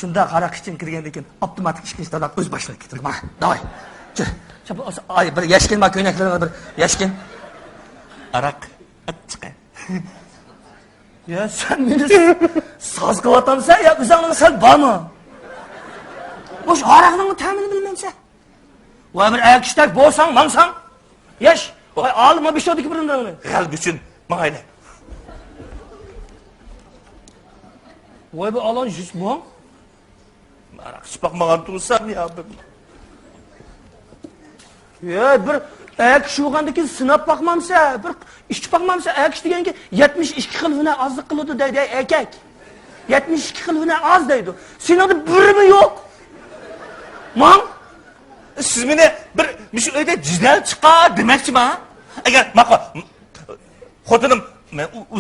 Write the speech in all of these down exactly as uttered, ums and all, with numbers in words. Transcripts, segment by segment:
شۇنداق ھاراق ئىچكىڭ كىرگەندىن كېيىن ئاپتوماتىك ئىككىنچى تالاق ئۆزى باشلىنىپ كېتىدۇ. ماڭا، داۋاي. چۈ. شۇ، ئاي، بىر يەشكىن بار، كۆينەكلىرىڭنى بىر يەشكىن. ھاراق ئاچچىقى. يا، سەن مېنى ساز قىلىۋاتامسەن يا ئۆزۈڭنىڭ سەل بارمۇ؟ مۇشۇ ھاراقنىڭ تەمىنى بىلمەمسەن؟ ۋاي، بىر ئەر كىشىدەك بولساڭ، ماڭساڭ. ياش، ۋاي، ئالما بىشودىكى بىرىنى. غەلىبە ئۈچۈن ماڭايلى. ۋاي، بۇ ئالان يۈز مۇڭ. ھاراق ئىچىپ باقمىغان تۇرسام يا بىر. يا، بىر ئەر كىشى بولغاندىن كېيىن سىناپ باقمامسە، بىر ئىچىپ باقمامسە، ئەر كىشى دېگەنكى يەتمىش ئىككى خىل ھۈنەر ئازلىق قىلىدۇ دەيدۇ، ئەي ئەركەك. يەتمىش ئىككى خىل ھۈنەر ئاز دەيدۇ. سېنىڭدە بىرىمۇ يوق. ماڭ. سىز مېنى بىر مۇشۇ ئۆيدە جېدەل چىقار دېمەكچىما؟ ئەگەر ماقۇل، خوتۇنۇم مەن ئۇ-، ئۇ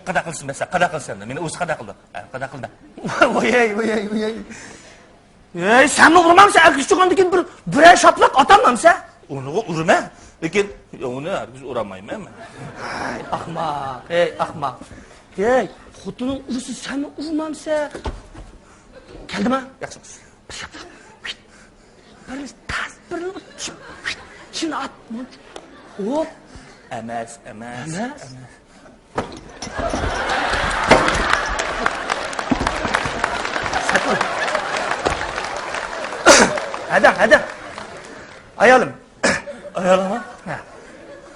قانداق قىلسۇن، مەسىلەن، قانداق قىلسۇن، مېنى ئۇ قانداق قىلدى؟ ھە، قانداق قىلدى؟ ۋاي، ۋاي، ۋاي، ۋاي. ھەي، سەنمۇ ئۇرمامسەن؟ ئەر كىشى چىققاندىن كېيىن بىر، بىرەر شاپىلاق ئاتالمامسەن؟ ئۇنىغۇ ئۇرىمەن، لېكىن ئۇنى ھەرگىز ئۇرالمايمەن مەن. ھەي، ئاخماق، ھەي، ئاخماق. ھەي، خوتۇنۇڭ ئۇرسا سەنمۇ ئۇرمامسەن؟ كەلدىما؟ ياخشى. بىرنى تاز، بىرنى ئۇچ، شۇنى ئات. ھوپ. ئەمەس، ئەمەس، ئەمەس. ئەمەس. ھەدە، ھەدە. ئايالىم. ئايالىڭمۇ؟ ھە.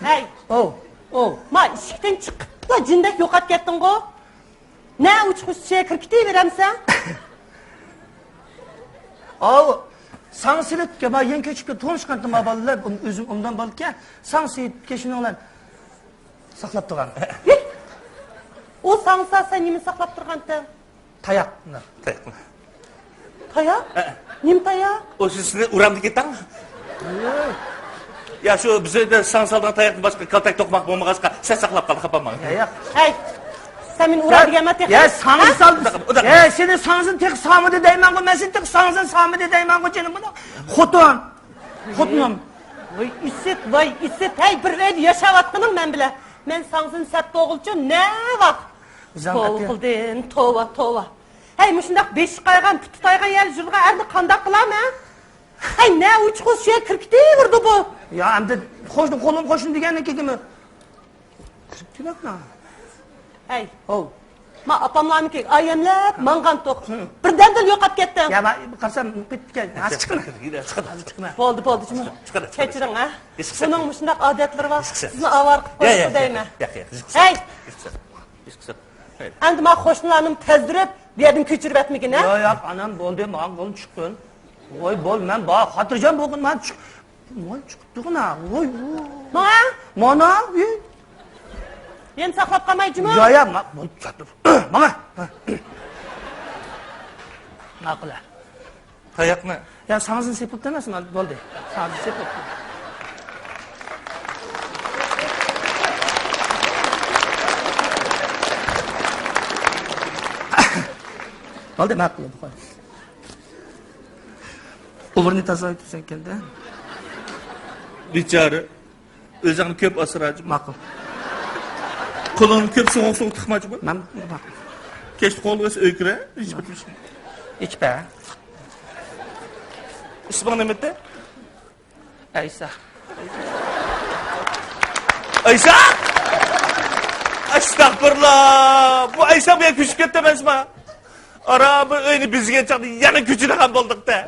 ھەي. ئوۋ، ئوۋ. ما ئىشىكتىن چىقىپلا جىندەك يوقاپ كەتتىڭغۇ؟ نە ئۇچقۇچ ئىچىگە كىرىپ كېتىۋېرەمسەن؟ ئاۋۇ، ساڭا سېلىپ، ما يېڭى كۆچۈپ كېلىپ تونۇشقانتىم، ما بالىلار، ئۇ-، ئۆزۈم ئوبدان بالىكەن، ساڭا سېلىپ كېلىشىنىڭ بىلەن ساقلاپ تۇرغان. ئۇ ساڭسا سەن نېمە ساقلاپ تۇرغانتىڭ؟ تاياق. تاياقمۇ؟ تاياق؟ ھە. نېمە تاياق؟ ئۇ سىز سىنى ئۇرامدىكى تاڭ. يا، شۇ بىز ئۆيدە ساڭا سالىدىغان تاياقتىن باشقا كالتەك توقماق بولمىغاچقا، سەن ساقلاپ قالدى، خاپا بولماڭ. ياق. ھەي، سەن مېنى ئۇرامدىكەنما تېخى؟ يا، ساڭزا سالدى. ئۇنداق، ئۇنداق. يا، سېنى ساڭزىنى تېخى سالمىدى دەيمەنغۇ، مەن سېنى تېخى ساڭزىنى سالمىدى دەيمەنغۇ، جېنىم بۇنى. خوتۇن. خوتۇنۇم. ۋاي ئىسىت، ۋاي ئىسىت. ھەي، بىر ئۆيدە ياشاۋاتقىنىڭ مەن بىلەن. مەن ساڭزىنى سەپ بولغۇلىچۇ نە ۋاق؟ توۋا قىلدىم، توۋا، توۋا. ھەي، مۇشۇنداق بېشى قايغان، پۇتى تايغان يەردە يۈرىدىغان ئەرنى قانداق قىلارمەن؟ ھەي، نە ئۇچقۇچ شۇ يەرگە كىرىپ كېتىۋېرىدۇ بۇ. يا، ئەمدى خوشنى قولۇم خوشنى دېگەندىن كېيىنمۇ كىرىپ كېلەتنا. ھەي. ھو. ما ئاپاملارنىڭكى ئايەملەپ ماڭغانتۇق. ھە. بىردەمدىلا يوقاپ كەتتىڭ. يا، ما قارىسام قېتىپ كەل. ھازىر چىقىمەن. ھازىر چىقىمەن. بولدى، بولدى، جۇمۇ. كەچۈرۈڭ، ھە. بۇنىڭ مۇشۇنداق ئادەتلىرى بار. سىزنى ئاۋارە قىلىپ قويۇپتۇ دەيمەن. ھەي. ئەمدى ما قوشنىلارنىمۇ تەزدۈرۈپ، بۇ يەردىن كۆچۈرۈۋەتمىگىن، ھە؟ يا، ياق، ئانام، بولدى، ماڭا بولدى، چىققىن. ۋاي، بول، مەن بار، خاتىرجەم بولغىن، مەن چىق-، ۋاي، چىقىپتىغىنا، ۋاي، ۋاي. ماڭا؟ مانا، ئى. يەنە ساقلاپ قالماي جۇمۇ. يا، يا، ما-، بول، چاتىپ. ماڭا. ماقۇل، ھە. تاياقنى. يا، ساڭزىنى سېپىپتۇ ئەمەسمۇ، بولدى. ساڭزىنى سېپىپتۇ. بولدى، ماقۇل، قوي. ئوبۇرنى تازىلاپ تۇرساڭ ئىكەندە. بىچارە. ئۆزۈڭنى كۆپ ئاسرا، جۇمۇ. ماقۇل. قولۇڭنى كۆپ سوغۇق سۇغا تىقما، جۇمۇ. مەن ماقۇل. كەچتە قولغا ئۆسە ئۆي كىرە، ئىچىپ ئۆتمىسۇن. ئىچپە. ئىسمىڭ نېمە ئىدى؟ ئەيسا. ئەيسا! ئەستەغپۇرۇللا! بۇ ئەيسا بۇ يەرگە كۆچۈپ كەتتى ئەمەسما؟ ئارا بىر ئۆينى بېزىگەن چاغدا يەنە كۆچىدىغان بولدۇق-تە.